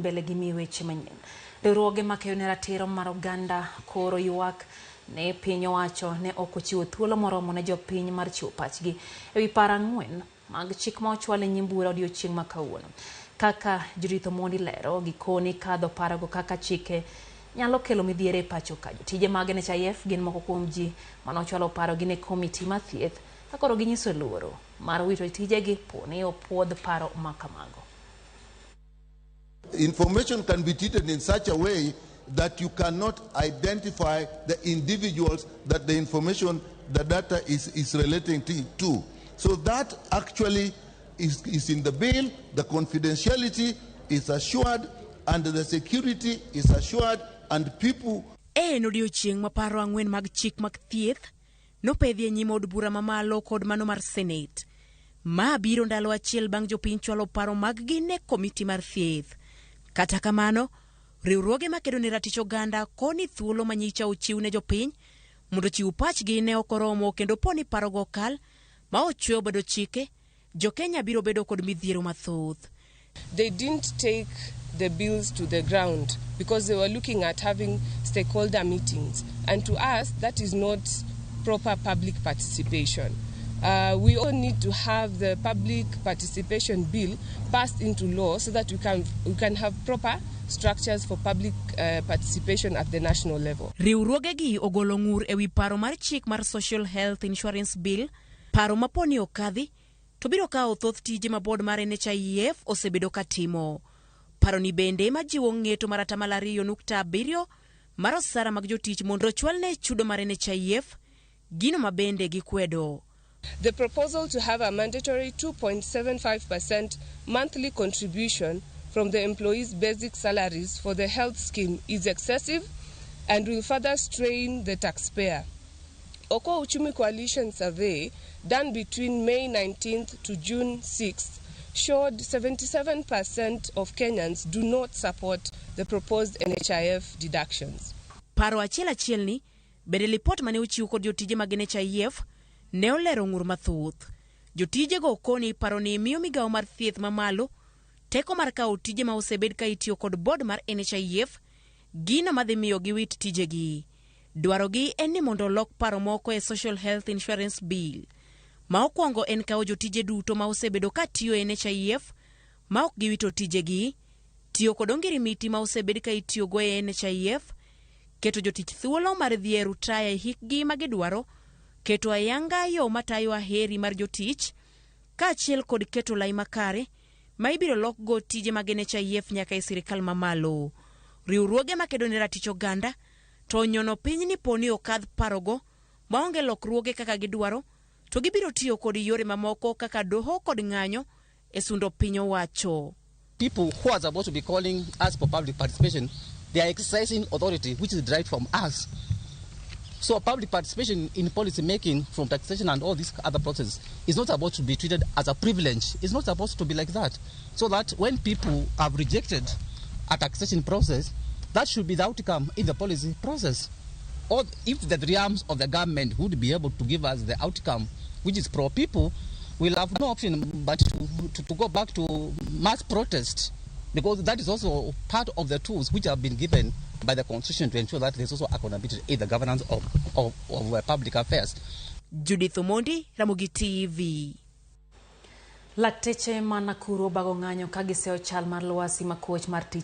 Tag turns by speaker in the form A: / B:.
A: mbele gi mi weche manyien. Riwruoge makeyo ne ratiro mar oganda koro ywak ne piny owacho ne ok ochiwo thuolo moromo ne jopiny mar chiwo pachgi ewi paro ang'wen mag chik ma ochwal e nyim bura odiochieng' ma kawuono. Kaka Judith Omondi lero, gikoni kadho parogo kaka chike nyalo kelo midhiero e pacho ka. Jotije mag NHIF gin moko kuom ji manochwalo parogi ne komiti mar thieth ka koro ginyiso luoro mar wito tijegi po ni opuodh paro ma kamago.
B: Information can be treated in such a way that you cannot identify the individuals that the information, the data is relating to. So that actually is in the bill, the confidentiality is assured, and the security is assured, and people.
C: En odiochieng' ma paro ang'wen mag chik mag thieth nopedhi e nyim od bura mamalo kod mano mar Senate. Ma biro ndalo achiel bang' jopiny chwalo paro maggi ne komiti mar thieth. Kata kamano, riwruoge makedo ne ratich oganda koni thuolo manyicha ochiw ne jopiny mondo ochiw pachgi ne ok oromo kendo po ni parogo okal ma ochwe obedo chike, jokenya biro bedo kod midhiero mathoth.
D: They didn't take the bills to the ground because they were looking at having stakeholder meetings. And to us, that is not proper public participation. We all need to have the public participation bill passed into law so that we can have proper structures for public participation at the national level.
C: Riwruogegi ogolo ng'ur ewi paro mar chik mar Social Health Insurance Bill, paro ma poni okadhi to biro kawo thoth tije ma board mar NHIF osebedo ka timo. Paro ni bende majiwo ng'eto mar 2.7% mar osara mag jotich mondo ochwal ne chudo mar NHIF, gino ma bende gikwedo.
D: The proposal to have a mandatory 2.75% monthly contribution from the employees' basic salaries for the health scheme is excessive and will further strain the taxpayer. Okoa Uchumi Coalition survey done between May 19th to June 6th showed 77% of Kenyans do not support the proposed NHIF deductions.
C: Paro achiel achiel ni bende lipot mane ochiw kod jotije mag NHIF ne olero ng'ur mathoth. Jotijego koni paro ni miyo migawo mar thieth mamalo teko mar kawo tije ma osebed ka itiyo kod board mar NHIF, gino madhi miyo giwit tijegi. Dwarogi en ni mondo olok paro moko e Social Health Insurance Bill. Ma okwongo en kawo jotije duto ma osebedo ka tiyo e NHIF ma ok giwito tijegi, tiyo kod ongirimiti ma osebed ka itiyogo e NHIF, keto jotich thuolo mar dhi e rutaya e hikgi ma gidwaro, keto ayanga yo matayo aheri mar jotich, kaachiel kod keto lai makare ma ibiro lokgo tije mag NHIF nyaka e sirikal mamalo. Riwruoge makedo ne ratich oganda to onyono piny ni poni okadh parogo maonge lokruoge kaka gidwaro to gibiro tiyo kod yore mamoko kaka doho kod ng'anyo e sundo piny owacho.
E: People who are supposed to be calling us for public participation, they are exercising authority which is derived from us. So public participation in policy making, from taxation and all these other processes, is not supposed to be treated as a privilege. It's not supposed to be like that. So that when people have rejected a taxation process, that should be the outcome in the policy process. Or if the three arms of the government would be able to give us the outcome, which is pro-people, we'll have no option but to go back to mass protest, because that is also part of the tools which have been given by the Constitution to ensure that there's also accountability in the governance of public affairs.
C: Judith Omondi, Ramogi TV.
A: Lakteche ma Nakuru obago ng'anyo ka giseyo chal mar lwasi makoch mar tich.